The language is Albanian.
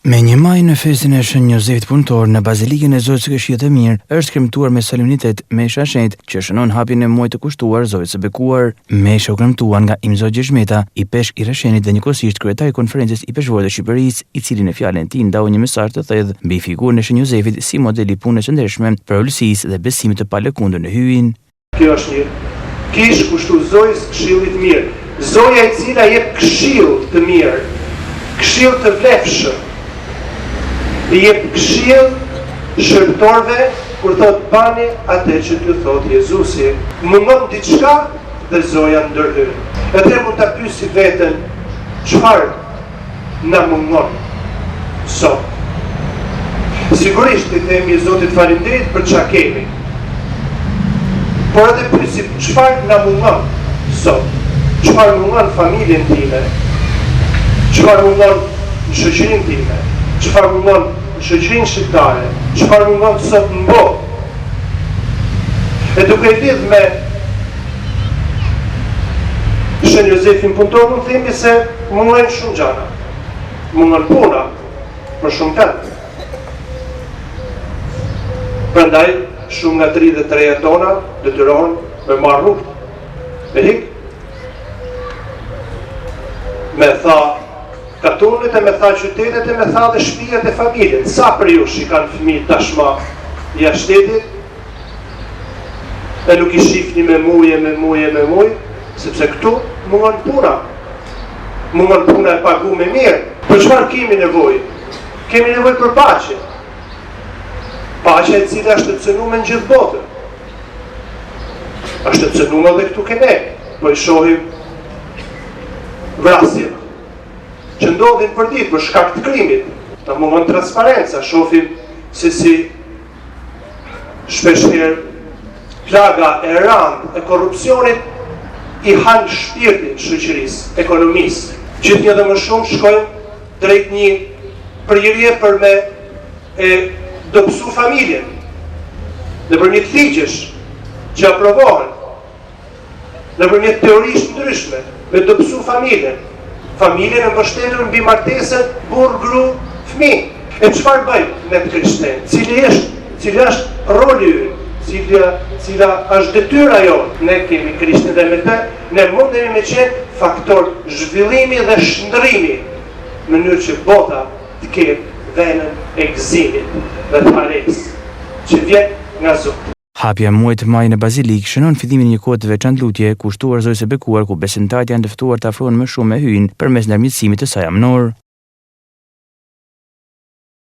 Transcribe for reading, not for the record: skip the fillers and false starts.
Me një maj në festën e Shën Jozefit Punëtor në Bazilikën e Zojës së Këshillit të Mirë është kremtuar me solemnitet Mesha e Shenjtë që shënon hapjen e muajit të kushtuar Zojës së Bekuar. Mesha u kremtua nga Imzot Gjergj Meta, Ipeshkv i Rrëshenit dhe njëkohësisht kryetar i Konferencës Ipeshkvore të Shqipërisë, i cili në fjalën e tij ndau një mesazh të thellë mbi figurën e Shën Jozefit si model i punës së ndershme, përulësisë dhe besimit të palëkundur në Hyjin. Kjo është një kishë kushtu Zojës Këshillit Mirë. Zoja e cila jep këshillë të mirë, këshillë të vlefshëm. I jep këshillë shërbëtorëve kur thotë bani atë që t'ju thotë Jezusi. Mungon diçka dhe Zoja ndërhyn. Edhe mund ta pyesim veten çfarë na mungon sot. Sigurisht i themi Zotit faleminderit për ça kemi. Por edhe pyesim çfarë na mungon sot? Çfarë mungon familjen time? Çfarë mungon në shoqërinë time? Çfarë mungon në shoqërinë shqiptare? Çfarë mungon sot në botë? E duke e lidh me Shën Jozefin punëtor mund të themi se Mungojnë shumë gjana. Mungon puna për shumë kënd. Prandaj shumë nga të rinjtë dhe të rejat tona detyrohen me marrë rrugët, me hik, me tha katunet e me tha qytetet e me tha dhe shpijat e familjet. Sa prej jush i kanë fëmijë tashma jashtë shtetit, e nuk i shifni me muj e me muj e me muj, sepse këtu mungon puna. Mungon puna e pagume mirë. Për çfarë kemi nevojë? Kemi nevojë për paqe. Paqe e cila është e cënume në gjithë botën. Është e cënume edhe këtu ke ne. Po i shohim vrasjet që ndodhin përditë për shkak të krimit. Na mungon transparenca, shohim se si Shpeshherë, plaga e randë e korrupsionit i han shpirtin shoqërisë, ekonomisë. Gjithnjë dhe më shumë shkojmë drejt një prirje për me e dobësu familjen, nëpërmjet ligjesh që aprovohen, nëpërmjet teorish të ndryshme, me dobësu familjen, familjen e mbështetur mbi martesën burrë gru fëmijë. E çfarë bëjmë ne të krishterë? Cili është, cili është roli ynë? Cila, cila është detyra jonë? Ne kemi Krishtin dhe me të ne mundemi me qenë faktor zhvillimi dhe shndërrimi në mënyrë që bota të ketë venën e gëzimit dhe të haresë që vjen nga Zoti. Hapja e muajit maj në Bazilikë shënon fillimin e një kohe të veçantë lutje, kushtuar Zojës së Bekuar ku besimtarët janë të ftuar të afrohen më shumë me Hyjin përmes ndërmjetësimit të saj amnor.